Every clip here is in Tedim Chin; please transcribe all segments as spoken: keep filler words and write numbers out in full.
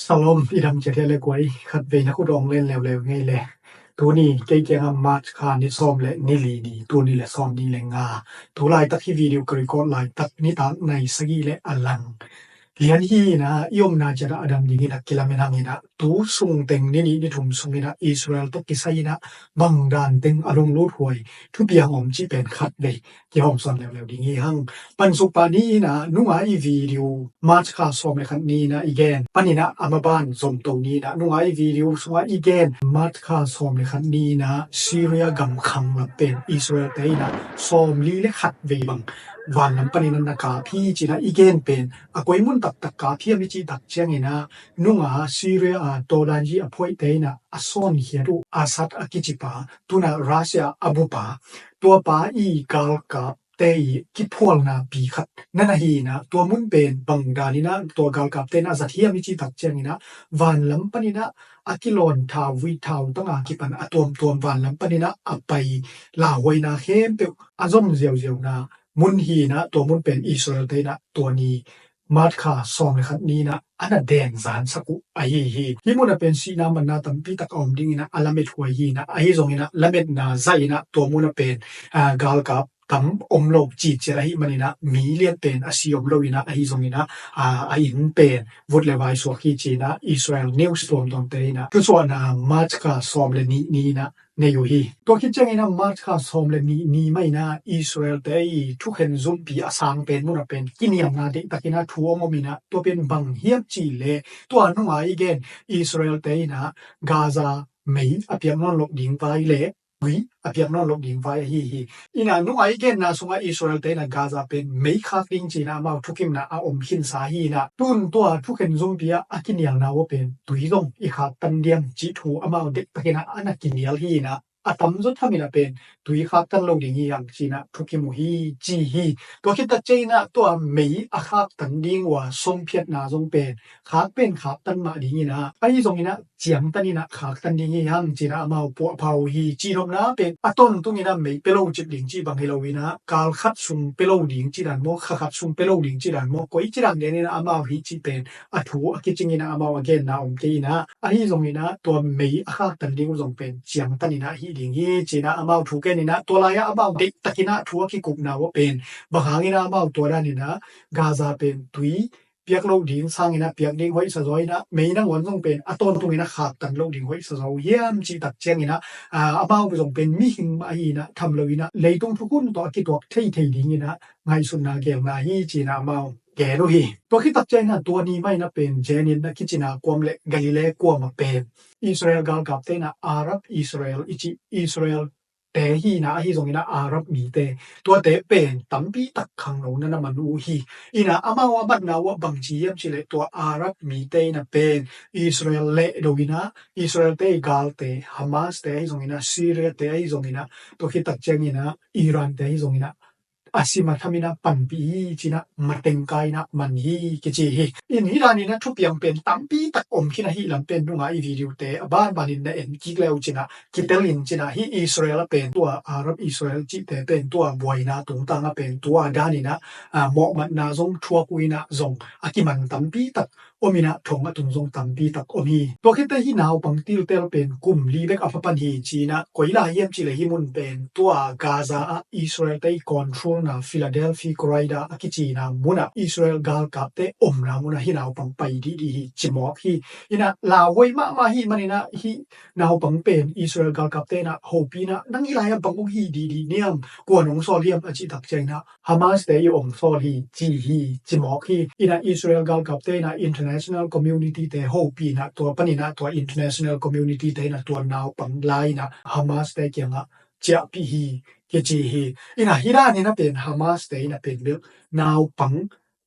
Shalom, i dam ciat hiam le kuai, khat vei na khut ong len leuleu ngei le. Tuni kei kiangah March kha ni sawm le ni li ni, tuni le sawm ni le nga. Tu laitak hi video ka record laitak nitak nai sagih le a lang lian hi. Ina i omna ciatah a dam dingin a kilamen hang ina, tu sungteng ni nih ni thum sung ina Israel tawh kisai ina bang dan teng a lunglut huai thupiang om cih pen khat vei kihawmsawn leuleu ding hi hang. Pansuk pah ni ina nunga i video March kha sawm le khat ni ina i gen panin ah a maban zomto ni ina nunga i video sungah i gen March kha sawm le khat ni ina Syria gam khang lam pen Israel te ina sawm li le khat vei bang vanlam panin ah na kap hi ci ina i gen pen a koi mun taktak kap hiam i cih tak ciang ina nunga Syria a tawlanyi a phuaihte ina a sawnkhia uh Assad a kicipa tuna Russia a bupa tuapa i galkap te i kiphualna pi khat na na hi ina tua mun pen bang dan ina tua galkap te ina a zat hiam i cih tak ciang ina vanlam pan ina a kilawn thau vui thau tanga kipan a tuamtuam vanlam pan ina a pai lauhuaina khempeuh a zom ziauziauna mun hi ina tua mun pen Israel te ina tua ni March kha sawm le khat ni ina a na dengzansak uh ahi hi. Hi mun a pen sihna manna tampi tak a om ding ina a lamet huai hi ina ahi zong ina lametna zah ina tua mun a pen galkap tam om lo ciciat ahi man ina mi lian pen a si om lo ina ahi zong ina a inn pen vut le vai suak hi ci ina Israel news tuamtuamte ina thusuahna March kha sawm le nih ni ina nei uh hi. Tua khit ciangin ah March kha sawm le nih ni mah ina Israel te i thukhen zumpi a sang pen mun a pen kinialna deihtakin ah thu om om ina tua pen bang hiam cih le tua nunga i gen Israel te ina Gaza mei a piak nawn loh ding vai le tui a piak nawn loh ding vai ahi hi. Ina nunga i genna sungah Israel te ina Gaza pen mei khak ding ci ina amau thukimna a om khinsa hi ina tun tua thukhen zumpi ah a kinialna uh pen tui zong i khaktan diam cih thu amau deihtakin ah a na kinial hi ina a tamzaw tham ina pen tui khaktan lo ding hi hang ci ina thukim uh hi ci hi. Tua khit tak ciang ina tua mei a khaktan ding uh a songphiatna zong pen khak pen khaktan mah ding ina ahi zong ina ciangtan ina khaktan ding hi hang ci ina amau puahpha uh hi. Cihnopna pen a tawntung ina mei pe lo cip ding cih bang hi lo ina kal khat sung pe lo ding cih dan maw, kha khat sung pe lo ding cih dan maw, koi cih dan den ina amau hi cih pen a thu a kicing ina amau a genna om kei ina ahi zong ina tua mei a khaktan ding uh zong pen ciangtan ina hi ding hi ci ina amau thu ken ina tua lai-ah amau deihtak ina thu a kikupna uh a pen bang hang ina amau tua dan ina Gaza pen tui piak lo ding sang ina piak ding hoihsa zaw ina mei nangawn zong pen a tawntung ina khaktan lo ding hoihsa zaw hiam cih tak ciang ina amau zong pen mihing mah ahi ina tham lo ina leitung thukhun tawh a kituak theithei ding ina ngaihsutna gelna hi ci ina amau gen uh hi. Tua khit tak ciang ina tua ni mah ina pen Jenin na kicina kuam le Galilee kuam a pen Israel galkapte ina Arab Israel i cih Israel te hi ina ahi zong ina Arab mite tuate pen tampi tak khangno na na man uh hi. Ina amau a manna uh a bang ci hiam cih le tua Arab mite ina pen Israel leh do ina Israel te i galte Hamas te ahi zong ina Syria te ahi zong ina tua khit tak ciang ina Iran te ahi zong ina a sima tham ina panpih hi ci ina matengkai ina man hi kici hi. Ina hi dan ina thupiang pen tampi tak om khin ahi lam pen nunga i video te a banban in na en kik le uh ci ina kitel in ci ina hi Israel a pen tua Arab Israel cihte pen tua buaina tungtang a pen tua dan ina mawhmatna zong thuak uh ina zong a kiman tampi tak om ina thong a tung zong tampi tak om hi. Tua khit teh hi naupang tiltel pen kum li bek a pha pan hi ci ina koi lai hiam cih le hi mun pen tua Gaza ah Israel te i control na Philadelphia corridor a kici na mun ah Israel galkapte omna mun ah hi naupang pai dihdih hi ci mawk hi. Ina lauhuai mahmah hi man ina hi naupang pen Israel galkapte ina hopih ina nang hi lai ah bang ong hi dihdih niam, kua nong sawl hiam a cih tak ciang ina Hamas te i ong sawl hi ci hi ci mawk hi. Ina Israel galkapte ina international community te hopih ina tua pan ina tua international community te ina tua naupang la ina Hamas te kiangah ciahpih hi kici hi. Ina hi dan ina pen Hamas te ina pen bel naupang,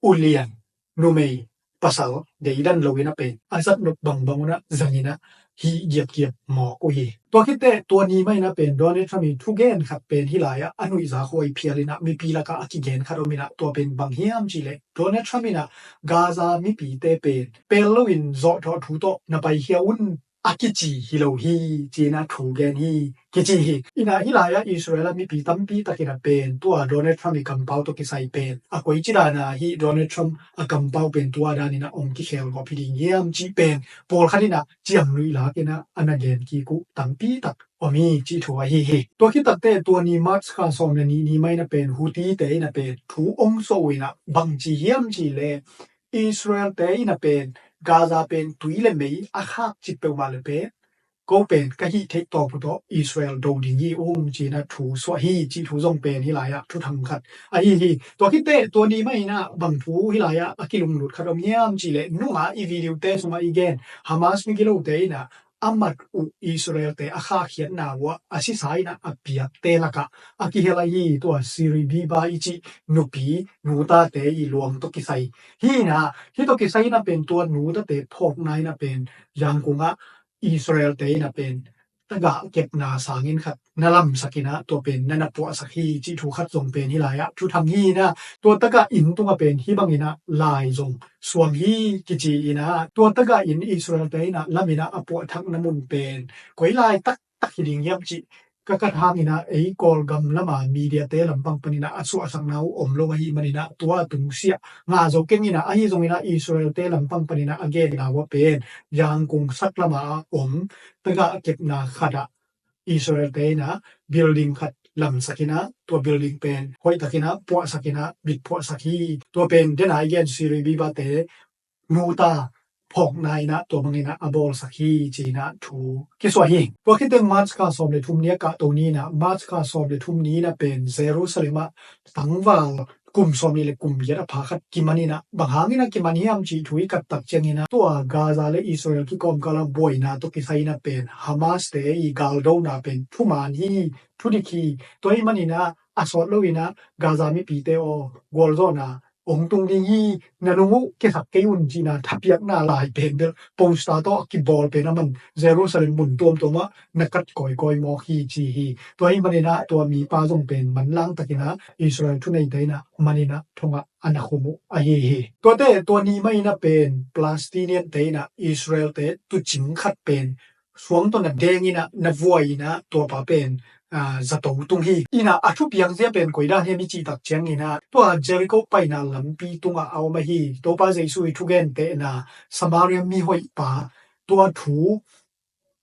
ulian, numei, pasal deidan lo ina pen a zat nop bangbang una zang ina hi giapgiap mawk uh hi. Tua khit teh tua ni mah ina pen Donald Trump i thugen khat pen hi lai ah a nuihza khuai phial ina mipi lakah a kigen khat om ina tua pen bang hiam cih le Donald Trump ina Gaza mipite pen pel lo in zawhthawh thu tawh na paikhia un a kici hi lo hi, ci-in ah thu gen hi, kici hi. Ina hih lai-ah Israel ah mipi tampi takin ah pen tua Donald Trump i kampau tawh kisai pen a koici dan ah hih Donald Trump a kampau pen tua danin ah hong kikhel gawp hi ding hiam cih pen pawlkhat in ah ciamnuih lakin ah a na gen kik uh tampi tak om hi cih thu ahi hi. Tua khit takteh tua ni March kha sawm le nih ni mah in ah pen Houthi-te in ah pen thu hong suah uh in ah bangci hiam cih leh Israel-te in ah pen Gaza pen tui le mei a khak cip peuhmah le pen ko pen ka hih theih tawp uh tawh Israel do ding hi ung ci-in ah thu suah hi cih thu zong pen hih lai-ah thuthang khat ahi hi. Tua khit teh tua ni mah in ah bang thu hih lai-ah a kilunglut khat om hiam cih leh nungah i video-te sungah i gen Hamas migilote in ah a mat uh Israel-te a khahkhiatna uh ah a sisa in ah a piakte lakah a kihel ahi tua Sirui Biba i cih nupi nutate i luang tawh kisai hi in ah, hih tawh kisai in ah pen tua nutate phawkna in ah pen Yangon ah Israel-te in ah pen tagah kepna sanginn khat na lamsak in ah tua pen na na puahsak hi cih thu khat zong pen hih lai-ah thuthang hi in ah, tua tagah inn tungah pen hih bangin ah lai zong suang hi kici in ah, tua tagah inn Israel-te in ah lam in ah a puahthakna mun pen koi lai taktak hi ding hiam cih ka khat hangin ah ei Kawlgam lama media-te lampang panin ah a suahsakna uh om lo ahih manin ah tua a tungsiah ngah zo keng in ah, ahi zongin ah Israel-te lampang panin ah a genna uh ah pen Yangon sak lama a om tagah kepna khat ah Israel-te in ah building khat lamsak in ah tua building pen hoihtakin ah puahsak in ah bit puahsak hi. Tua pen den a i gen Sirui Biba-te nuta phawkna in ah tua bangin ah a bawlsak hi ci-in ah thu kisuah hi. Tua khit teh March kha sawm le thum ni a kahto ni in ah March kha sawm le thum ni in ah pen Jerusalem ah tangval kum sawm nih le kum giat a pha khat kiman in ah bang hangin ah kiman hiam cih thu i kat tak ciangin ah tua Gaza le Israel kikawmkal ah buaina tawh kisai in ah pen Hamas-te i galdona pen thuman hi, thudik hi. Tua ahih manin ah a sawt loin ah Gaza mipite aw gualzawhna hong tung ding hi, na nung uh kisak kei un cihna thapiakna lai pen bel poster tawh kibawl pen a man Jerusalem mun tuamtuam ah na kat kawikawi mawk hi ci hi. Tua ahih manin ah tua mipa zong pen manlang takin ah Israel thuneite in ah man in ah thong ah a na khum uh ahi hi. Tuate tua ni mah in ah pen Palestinian-te in ah Israel-te tuucing khat pen suang tawh na deng in ah na vuai in ah tuapa pen zato tung hi. In ah a thupiak zia pen koi dan hiam i cih tak ciangin ah tua Jericho paina lampi tungah a om ahi Topa Jesu i thugentehna Samaria mihoihpa tua thu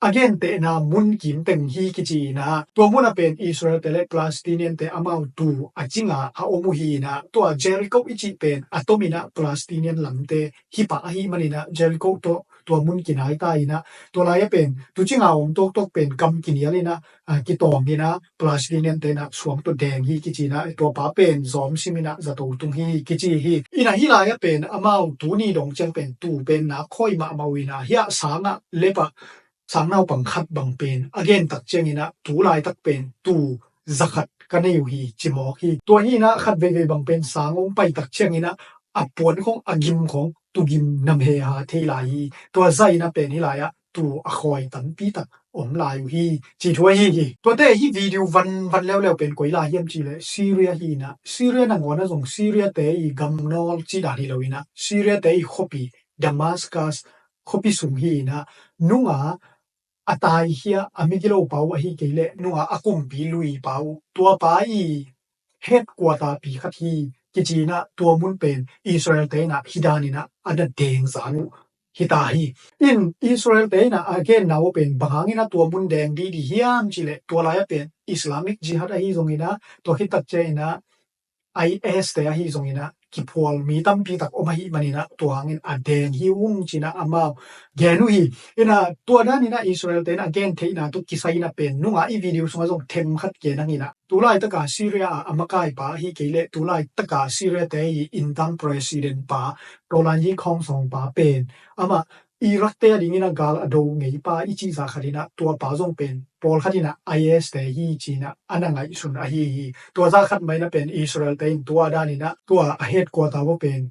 a gentehna mun kim teng hi kici in ah tua munah pen Israel-te le Palestinian-te amau tuu a cinga a om uh hi in ah tua Jericho i cih pen a tomin ah Palestinian lamte hi pah ahih manin ah Jericho tawh tua mun kinai ta in ah tua lai-ah pen tuucing a om tawktawk pen kam kinial in ah kitawng in ah Palestinian-te in ah suang tawh deng hi kici in ah tuapa pen zawm sim in ah zato tung hi kici hi. In ah hih lai-ah pen amau tuni dong ciang pen tuu pen nak khawi mahmah uh in ah hiah sangah lep ah sang naupang khat bang pen a gen tak ciangin ah tu laitak pen tuu zakhat ka nei uh hi ci mawk hi. Tua hi in ah khat veivei bang pen sang hong pai tak ciangin ah a puan khong a gim khong tugim nam he ha thei lai hi. Tua zah in ah pen hih lai-ah tuu a khawi tampi tak om lai uh hi ci thu ahi hi. Tuate hih video van van leuleu pen koi lai hiam cih leh Syria hi in ah Syria nangawn ah zong Syria-te i gamnawl cih dan hi lo in ah Syria-te i khuapi Damascus khuapi sung hi in ah nunga a taikhia a migilo pa uh ahi kei leh nunga a kumpi lui pa uh tuapa i headquarter pi khat hi kici in ah tua mun pen Israel-te in ah hih dan in ah a na deng zan uh hi ta hi. In Israel-te in ah a genna uh pen bang hangin ah tua mun deng didi hiam cih leh tua lai-ah pen Islamic Jihad ahi zongin ah tua khit tak ciangin ah I S te ahi zongin ah kiphual mi tampi tak om ahih manin ah tua hangin a deng hi ung ci in ah amau gen uh hi. In ah tua dan in ah Israel-te in ah a gen theihna tawh kisai in ah pen nungah i video sungah zong them khat gen hang in ah tu laitaka Syria ah a makaipa ahi kei leh tu laitaka Syria-te i intang president pa Golan Yi Khong Song pa pen amah Iraq-te a dingin ah gal a do ngeipa i cih zah khat in ah tuapa zong pen pawlkhat in ah I S te hi ci in ah a na ngaihsun ahi hi. Tua zah khat mah in ah pen Israel-te in tua dan in ah tua a headquarter uh pen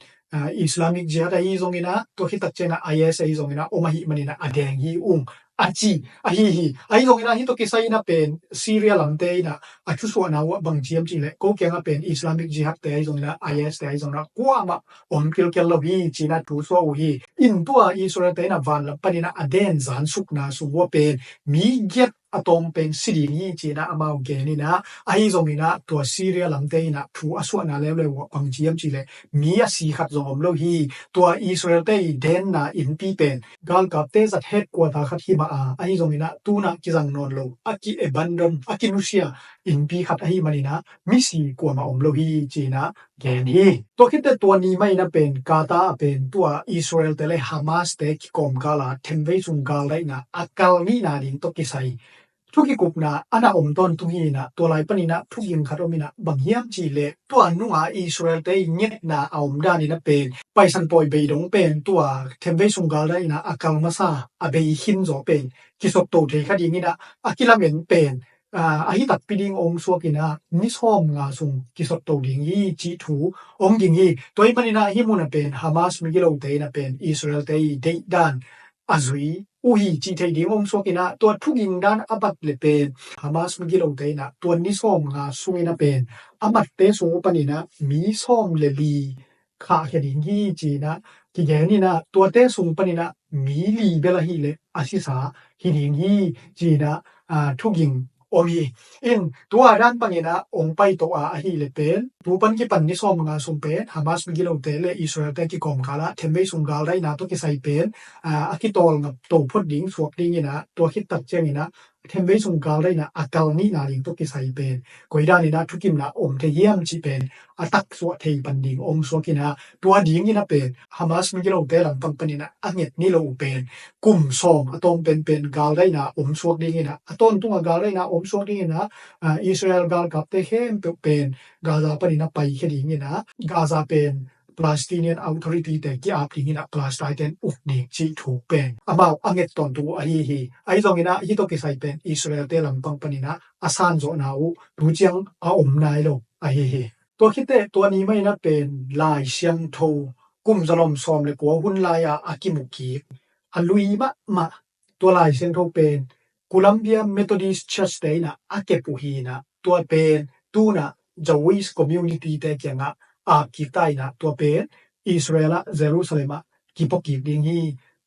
Islamic Jihad ahi zongin ah tua khit tak ciangin ah I S ahi zongin ah om ahih manin ah a deng hi ung a ci ahi hi. Ahi zongin ah hih tawh kisai in ah pen Syria lamte in ah a thusuahna uh ah bang ci hiam cih leh, ko kiangah pen Islamic Jihad te ahi zongin ah, I S te ahi zongin ah kuamah om kilkel lo hi ci-in ah thusuah uh hi. In tua Israel te in ah vanlam panin ah a den zan sukna sung uh ah pen mi giat a tawm pen si ding hi ci-in ah amau gen in ah, ahi zongin ah tua Syria lamte in ah thu a suahna leuleu uh ah bang ci hiam cih leh, mi a si khat zong om lo hi. Tua Israel te i denna innpi pen galkapte zat headquarter khat hi mah a, ahi zongin ah tu-in ah kizang nawn lo, a ki-abandon, a kinusia innpi khat ahih manin ah misi kuamah om lo hi ci-in ah gen hi. Tua khit teh tua ni mah in ah pen Qatar ah pen tua Israel te le Hamas te kikawmkal ah themvei sung galdaihna a kal nihna ding tawh kisai thukikupna a na om tawntung hi in ah, tua lai panin ah thuging khat om in ah, bang hiam cih leh tua nung ah Israel te i ngetna a om dan in ah pen Paisan pawi bei dong pen tua themvei sung galdaihna a kal masa a bei khin zaw pen kisotto thei kha ding in ah, a kilamen pen, aa, ahi takpi ding ong suak in ah ni sawmnga sung kisotto ding hi cih thu ong ging hi. Tua ahih manin ah hih mun ah pen Hamas migilote in ah pen Israel te i deihdan a zui uh hi cih theih ding ong suak in ah, tua thuging dan a bat leh pen Hamas migilote in ah tua ni sawmnga sung in ah pen a matte sung uh panin ah mi sawm le li khahkhia ding hi ci-in ah kigen in ah, tuate sung panin ah mi li bel ahih leh a sisa hi ding hi ci-in ah, aa, thuging om hi. In tua dan bangin ah ong paito a ahih leh pen tu pan kipan ni sawmnga sung pen Hamas migilote le Israel te kikawmkal ah themvei sung galdaihna tawh kisai pen, aa, a kitawlngap to phot ding suak ding in ah, tua khit tak ciangin ah themvei sung galdaihna a kal nihna ding tawh kisai pen koi dan in ah thukimna om thei hiam cih pen a taksuah thei pan ding ong suak in ah, tua ding in ah pen Hamas migilote lampang panin ah a nget ni lo uh pen kum sawm a tawm penpen galdaihna om suak ding in ah, a tawntung ah galdaihna om suak ding in ah, aa, Israel galkapte khempeuh pen Gaza panin ah paikhia ding in ah, Gaza pen Palestinian Authority te ki-ap ding in ah Palestine ten uk ding cih thu pen amau a nget tawntung uh ahi hi. Ahi zongin ah hih tawh kisai pen Israel te lampang panin ah a sanzawhna uh tu ciang a om nai lo ahi hi. Tua khit teh tua ni mah in ah pen Lai Siangtho kum zalom sawm le kua hun lai-a a kimu kik, a lui mahmah, tua Lai Siangtho pen Columbia Methodist Church te in ah a kep uh hi in ah, tua pen tu-in ah Jewish community te kiangah ap kik ta in ah, tua pen Israel ah Jerusalem ah kipuak kik ding hi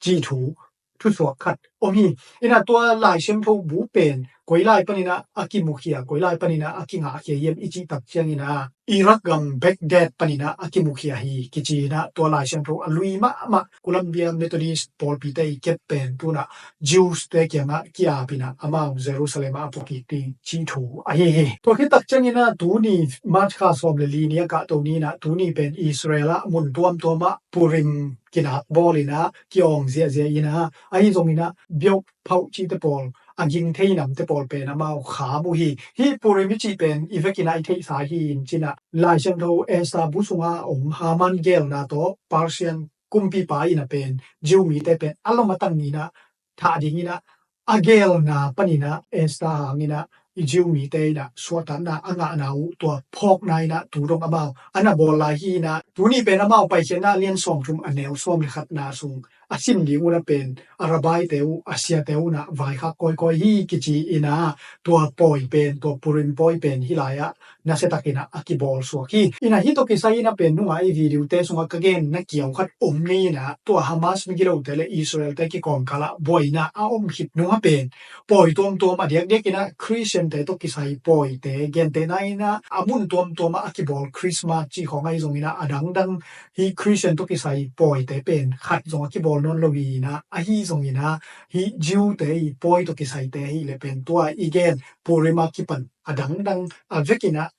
cih thu thusuak khat om hi. In ah tua Lai Siangtho bu pen koi lai panin ah a kimukhia, koi lai panin ah a kingahkhia hiam i cih tak ciangin ah, Iraq gam Baghdad panin ah a kimukhia hi kici in ah, tua Lai Siangtho a lui mahmah Columbia Methodist pawlpite i kep pen tu-in ah Jews te kiangah ki-ap in ah amau Jerusalem ah a puak kik ding cih thu ahi hi. Tua khit tak ciangin ah tuni March kha sawm le li ni a kahto ni in ah tuni pen Israel ah mun tuamtuam ah Purim kinak bawl in ah ki-awng ziahziah in ah, ahi zongin ah biok phauh cihte pawl, a ging thei namte pawl pen amau kham uh hi. Hih Purim i cih pen i vekin ah i theihsa hi in cin ah, Lai Siangtho Esther bu sungah a om Haman geelna tawh Persian kumpipa in ah pen Jew mite pen a lom a tang in ah thah ding in ah, a geelna panin ah Esther hangin ah i Jew mite in ah suahtakna a ngahna uh tua phawkna in ah tu dong amau a na bawl lai hi in ah, tuni pen amau Paikhiatna a lian sawmthum a neu sawm le khatna sung a sim ding uh na pen a rabbi te uh, a siate uh na vaikhak kawikawi hi kici in ah, tua pawi pen, tua Purim pawi pen hih lai-ah nasia takin ah a kibawl suak hi. In ah hih tawh kisai in ah pen nungah i video te sungah ka genna kiau khat om ngei in ah, tua Hamas migilote le Israel te kikawmkal ah buaina a om khit nungah pen pawi tuamtuam a diakdiak in ah Christian te tawh kisai pawite, gentehna in ah a mun tuamtuam ah a kibawl Christmas cih khawng ahi zongin ah a dangdang hih Christian tawh kisai pawite pen khat zong a kibawl nawn lo hi in ah, ahi zongin ah hih Jew te i pawi tawh kisaite ahih leh pen tua i gen Purim a kipan a dangdang a vekin ah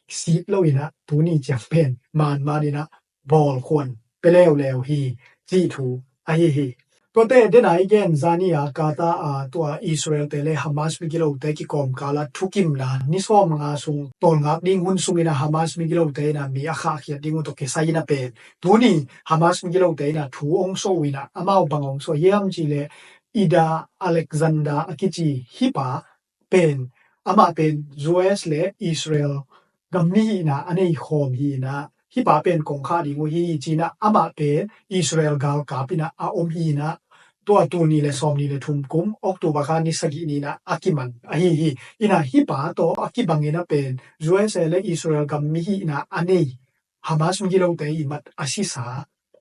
sit lo in ah tuni ciang pen manman in ah bawlkhuan pia leuleu hi cih thu ahi hi. Tuate dena i gen zani a Qatar a tua Israel te le Hamas migilote kikawmkal ah thukimna ni sawmnga sung tawlngak ding hun sungin ah Hamas migilote in ah mi a khahkhiat ding uh tawh kisai in ah pen tuni Hamas migilote in ah thu ong suah uh in ah, amau bang ong suah hiam cih leh Ida Alexander a kici hih pa pen, amah pen U S le Israel gam mihihna a nei khawm hi in ah, hih pa pen kongkhak ding uh hi ci in ah, amah pen Israel galkap in ah a om hi in ah, tua tul nih le sawmnih le thum kum October kha ni sagih ni-in ah a kiman ahi hi. In ah hih pa tawh a kibangin ah pen U S A le Israel gam mihihna a nei Hamas migilote i mat a sisa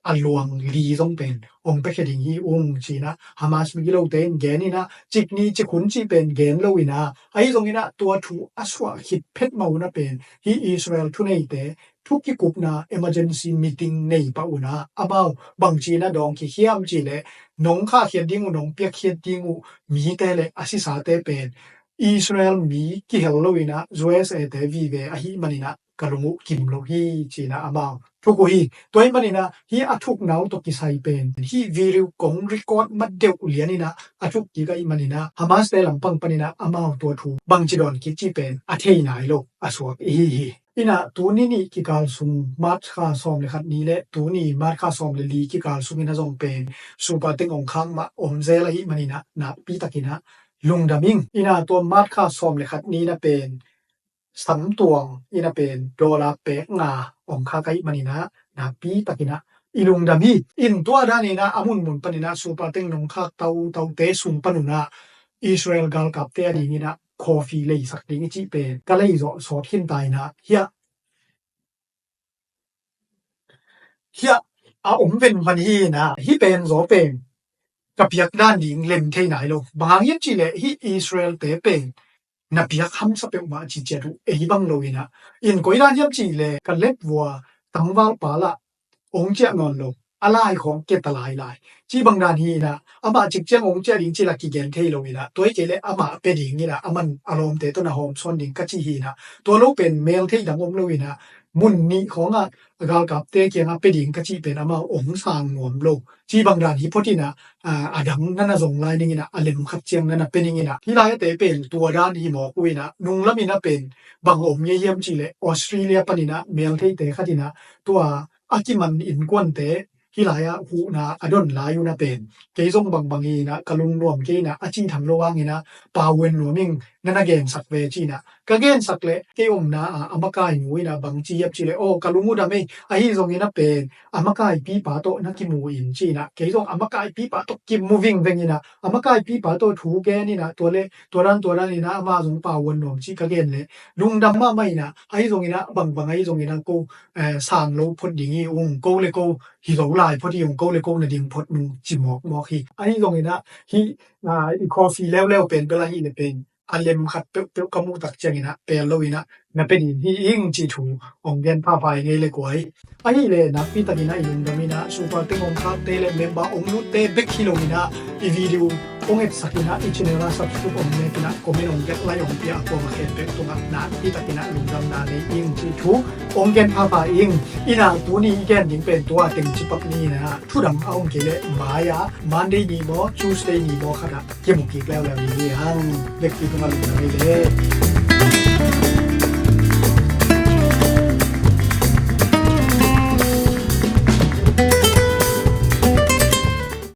a luang li zong pen hong piakhia ding hi ung ci-in ah Hamas migilote in gen in ah, cik ni cik hun cih pen gen lo in ah, ahi zongin ah tua thu a suah khit phet mah un ah pen hih Israel thuneite thu kikupna emergency meeting nei pah un ah, amau bangci in ah dawng kik hiam cih leh nong khahkhiat ding uh, nong piakkhiat ding uh mite le a sisate pen Israel mi kihel lo in ah U S A te vive ahih manin ah ka lung uh kim lo hi ci-in ah amau thuk uh hi. Tua ahih manin ah hih a thukna uh tawh kisai pen hih video kong record mat deuh lian in ah a thuk kik ahih manin ah Hamas te lampang panin ah amau tua thu bangci dawn kik cih pen a thei nai lo a suak i hi hi. In ah tuni nih kikal sung, March kha sawm le khat ni le tuni March kha sawm le li kikal sungin ah zong pen Super Teng hong khak mah om zel ahih manin ah nakpi takin ah lungdam ing. In ah tua March kha sawm le khat ni-in ah pen samtuang in ah pen dollar pek nga hong khak ahih manin ah nakpi takin ah i lungdam hi. In tua danin ah a munmun panin ah Super Teng nong khak tautaute sung pan un ah Israel galkapte a dingin ah coffee leisak ding i cih pen ka lei zawh sawt khin ta in ah hiah hiah a om venvan hi in ah, hih pen zaw pen ka piak dan ding lem thei nai lo. Bang hang hiam cih leh hih Israel te pen na piak hamsa peuhmah ci ciat uh ei bang lo in ah, in koi dan hiam cih leh ka lep vua tangval pa lah hong ciah nawn lo, a lai khawng kia ta lailai ci bang dan hi in ah, amah cik ciang hong ciah ding ci lah kigen thei lo in ah, tua hi kei leh amah pia ding in ah, aman a lawmte tawh na hawmsawn ding ka ci hi in ah, tua lo pen mel thei dang om lo in ah, mun nih khawngah galkapte kiangah pia ding ka cih pen amau hong sang nuam lo ci bang dan hi phot in ah, a dang na na zong lai ning in ah, a lem khat ciang na na pia ning in ah, hih lai-ate pen tua dan hi mawk uh in ah, nunglam in ah pen bang om ngei hiam cih leh Australia panin ah mel theite khat in ah tua a kiman innkuante hih lai-ah huhna a don lai un ah pen kei zong bangbang in ah ka lungnuam kei in ah, a cih tham lo hangin ah pau en nuam ing, na na gensak ve ci in ah ka gensak leh kei omna ah a makai nu in ah bangci hiam cih leh, aw ka lung uh dam ei, ahi zongin ah pen a makaipipa tawh na kimu in ci in ah, kei zong a makaipipa tawh kimu vingveng in ah a makaipipa tawh thu gen in ah, tua leh tua dan tua dan in ah ama zong pau en nuam ci ka gen leh lungdam mahmah in ah, ahi zongin ah bangbang ahi zongin ah ko sang lo phot ding hi ung, ko le ko hi lo lai phot hi ung, ko le ko na ding phot nung ci mawkmawk hi. Ahi zongin ah hih i coffee leuleu pen bel ahih leh pen a lem khat peuhpeuh ka muh tak ciangin ah pel lo in ah na pia ding hi ing ci thu hong gen phapha ing ei le guai. Ahih leh nakpi takin ah i lungdam in ah Super Teng hong khakte le member hong lutte bek hi lo in ah i video hong etsak in ah i channel ah subscribe hong mek in ah comment hong get, like hong pia a kuamah khempeuh tungah nakpi takin ah lungdamna nei ing ci thu hong gen phapha ing. In ah tuni i gen ding pen tua teng cipak ni in ah, thudang a om kei leh mai-ah Monday ni maw Tuesday ni maw khat ah kimu kik leuleu ni hi hang. Vekpi tungah lungdam ei le.